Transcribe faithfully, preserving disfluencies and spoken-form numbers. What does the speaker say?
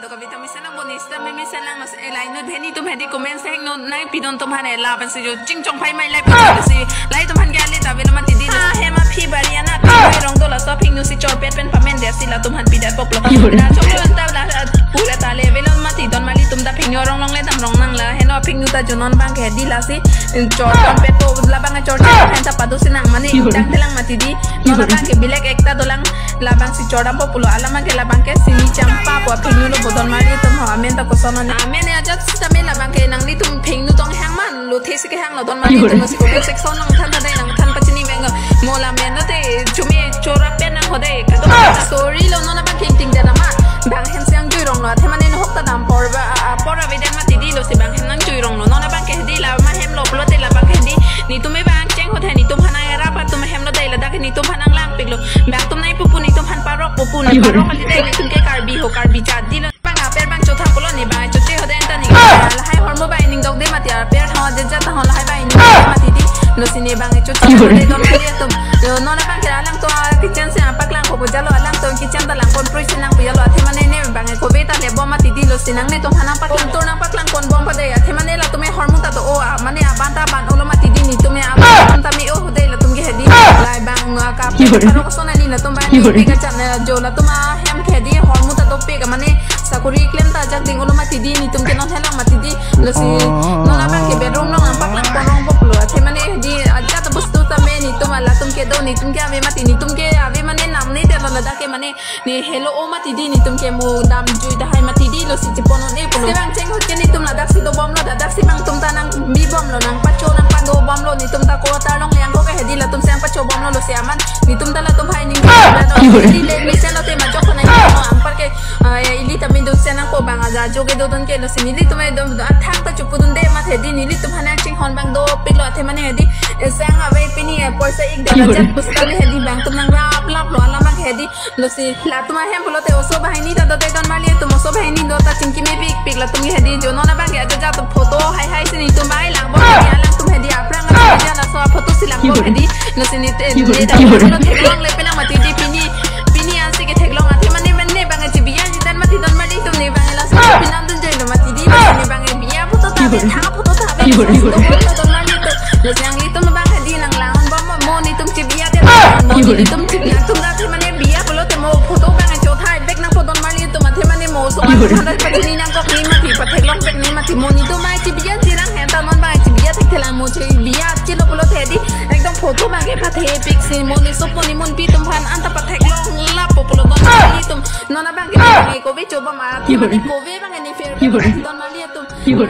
Kavitha mesen lang, boni sita mesen lang, mas, eh, lahai non hedi, itum hedi comment section non nangpidun atum aphan, eh, lapen si jo chingchong phai mai lahai pusi, lahai atum aphan ke ale ta avelo mati di. Ah, hem aphi bari ana, aphingnu arong do, laso aphingnu si chorpet pen pamende si latum aphan pidet poklo. Yo. La choklo anta la, ah, pura ta le avelo mati, don marli atum ta aphingnu arong longle dam rong nang la, heno aphingnu ta jo non abang ke hedi lasi, eh, chor pet po, labang chor chor hen ta pado si nang mane, yo, chang thelang mati di. Non abang ke bilek ekta dolang, labang si chordampo pulo, alam abang ke labang ke sini champa po, aphingnu lo bo don marli atum ho, amen ta koson non. Amen ya ajat sitame labang ke nanglitum aphingnu tong hang man, lo the si kehang lo don marli atum, yo, si comment section nangthan ta dei, nangthan pachini veng. Mo la amen lo te, chumi chora pen nang ho dei, kadokave ta. Sorry lo, non abang ke ingting dam ma. Bang hem si nangjuirong lo, athe mane nahok ta dam apor ba, a, apor avedet mati di, lo si bang hem nangjuirong lo, non abang ke hedi la ma hem lo pulote labang ke hedi. Netum abang cheng ho the, netum aphan nang era pa atum hem lo dei, ladak netum aphan nang langpiklo. Bang atum nangpupu, netum aphan parok pupu, nang, yo, parok kali dei, netum ke Karbi ho, Karbi jat di lo. Bang aper bang chotha pulo, ne bang choche ho dei anta ne. Lahai ahormu bang ning dok de mati, aper tha ho, jat tha ho, lahai bang ning dok de mati di. Lo si ne bang choche ho dei don marli atum. Lo non abang ke alangtum akitchen si nangpaklang po pu jalo, alangtum kitchen ta langpon prui si nangpi jalo, athe mane ne bang kove ta lebom mati di, lo si nang netum aphan nangpaklang, tur nangpaklang ponbom pa dei, athe mane latum ahormu ta do o, a, mane aban ta aban olo mati di, netum aban ta me-o ho dei latum ke hedi. Lahai bang, ah, ka, yo, parok koson ani latum bang, yo, pi kachan, eh, jo latum ahem ke hedi ahormu ta dopik, mane sakori klem ta ajak ding olo mati di, netum ke non helang mati di. Lo si, oh, non abang ke bedroom along nangpaklang pon rong po pulo, athe mane hedi ajat bostu tame netum, latum kedo, netum ke ave mati, netum ke ave mane namne detlo, ladak ke mane ne helo o mati di, netum ke mo damjui tahai mati di, lo si chepon un-e pulo. Sibang cheng hut ke netum ladak si dobom lo, ladak si bang atum ta nangbibom lo, nangpacho nangpadobom lo, netum ta ko ta longle angko ke hedi latum si nangpachobom lo, lo si aman netum ta latum hai ning, ah, lo, yo, ili le mesen lo te majok ko nang, no, anpar ke, ah, ya, ili ta min dun si nangpo, bang aja jo ke dodun ke, lo si nelitum e dom, ah, thang ta chopudun de mati hedi, nelitum aphan nangchinghon bang dopiklo, athe mane hedi, eh, sang ave pini, eh, poisa ik dara, yo, jat pusitame hedi bang atum nangrap lap lo, alam abang ke hedi. Lo si latum ahem pulote oso banghini ta do dei don marli atum, oso banghini do ta chingki mepikpik, latum ke hedi jo non abang ke aja aja atum photo haihai si netum bang langbom, alangtum hedi aphrang aja laso photo si langbom hedi. Lo si ne te, ne ta lo theklongle pelang mati di, pini, pini ansi ke theklong, athe mane mane bang chibi-a jidan mati don marli atum, ne bang laso pinam dunjoi lo mati di, lo si ne bang bi-a photo ta ave, tha photo ta ave, lo si dobom lo don marli atum. Lo si nanglitum bang hedi nanglang-onbom mo, netum chibi-a det, mo, yo, netum chibi-a atum ta athe mane bi-a pulote mo photo bang chothai vek nangpo don marli atum, athe mane mo so, yo, bang pachini nangkok ni mati, patheklong vek ni mati, mo netum bang chibi-a chirang hen ta non bang chibi-a thekthelang, mo chibi-a chilo pulote hedi ekdom photo bang ke pathepik si, mo ne sopo ne monpi atum aphan anta patheklong lapo pulo don marli atum. Non abang ke bang kove chobom a, yo, mane kove bang ne fair, yo, don marli atum. Yo.